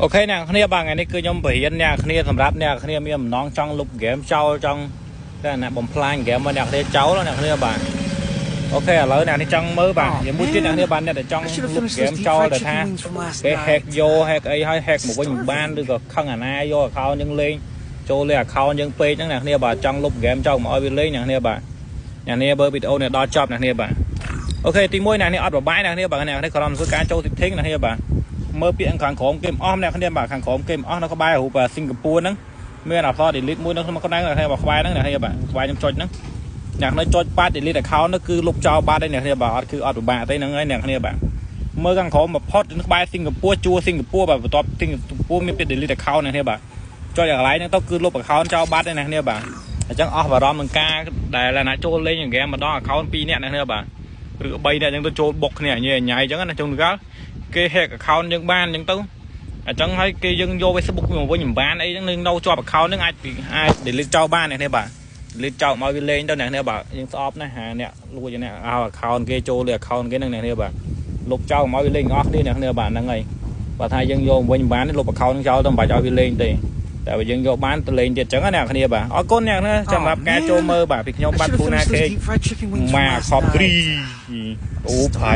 OK អ្នកគ្នាបាទថ្ងៃនេះគឺខ្ញុំបរៀនអ្នកគ្នាសម្រាប់អ្នកគ្នាមានបំណងចង់លុបហ្គេមចោលចង់តែអ្នកបំផ្លាញហ្គេមរបស់អ្នកគ្នាចោលអ្នកគ្នាបាទ OK ឥឡូវអ្នកនេះចង់មើលបាទមួយទៀតអ្នកគ្នាបាទអ្នកដែលចង់ I should have លុប finished ហ្គេម those deep fried ចោលដែលថា chicken wings from last គេ hack night. យក hack អីហើយ hack មកវិញមិនបានឬក៏ខឹងអាណាយក account យើងលេងចូលលេង account យើងពេកហ្នឹងអ្នកគ្នាបាទចង់លុបហ្គេមចោលមកឲ្យវាលេងអ្នកគ្នាបាទអ្នកគ្នាបើវីដេអូនេះដល់ចប់អ្នកគ្នាបាទ OK ទី1អ្នកគ្នាអត់បបាយអ្នកគ្នាបាទអ្នកគ្នាគ្រាន់តែធ្វើការចូល setting អ្នកគ្នាបាទមើលពាក្យខាងក្រោមគេមិនអស់អ្នកគ្នាបាទខាងក្រោមគេមិនអស់នៅក្បែររូបសិង្ហបុរីហ្នឹងមានអក្សរ delete មួយនៅក្នុងក្តៅអ្នកគ្នាបាទក្បែរហ្នឹងអ្នកគ្នាបាទក្បែរខ្ញុំចុចហ្នឹងអ្នកគ្នាចុចបាត់ delete account នោះគឺលុបចោលបាត់ហើយអ្នកគ្នាបាទអត់គឺអត់ពិបាកទេហ្នឹងហើយអ្នកគ្នាបាទមើលខាងក្រោមបំផុតក្បែរសិង្ហបុរីជួរសិង្ហបុរីបាទបន្ទាប់សិង្ហបុរីមានពាក្យ delete account អ្នកគ្នាបាទចុចកន្លែងហ្នឹងទៅគឺលុប account ចោលបាត់ហើយអ្នកគ្នាបាទអញ្ចឹងអស់បារម្ភនឹងការដែលណាចូលលេងហ្គេមម្ដង account 2នាក់អ្នកគ្នាបាទឬ3នាក់អញ្ចឹងទៅចូលបុកគ្នាញ៉ៃញ៉ៃអញ្ចឹងណាជួនកាលគេ hack account យើងបានអញ្ចឹងទៅអញ្ចឹងហើយគេយើងយក Facebook មកវិញមិនបានអីហ្នឹងនឹងនៅជាប់ account ហ្នឹងអាចអាច delete ចោលបានអ្នកគ្នាបាទ delete ចោលមកវាលេងទៅអ្នកគ្នាបាទយើងស្អប់ណាស់ហាអ្នកលួចអ្នកឲ្យ account គេចូលលើ account គេហ្នឹងអ្នកគ្នាបាទលុបចោលមកវាលេងអស់គ្នាអ្នកគ្នាបាទហ្នឹងហើយបើថាយើងយកវិញមិនបានលុប account ចោលទៅមិនបាច់ឲ្យវាលេងទេតែបើយើងយកបានទៅលេងទៀតអញ្ចឹងណាអ្នកគ្នាបាទអរគុណអ្នកគ្នាសម្រាប់ការចូលមើលបាទពីខ្ញុំ I បាទ should ពូ have ណា finished ខេ those deep fried chicken wings from ម៉ា last ខប់គ្រី night. អូផៃ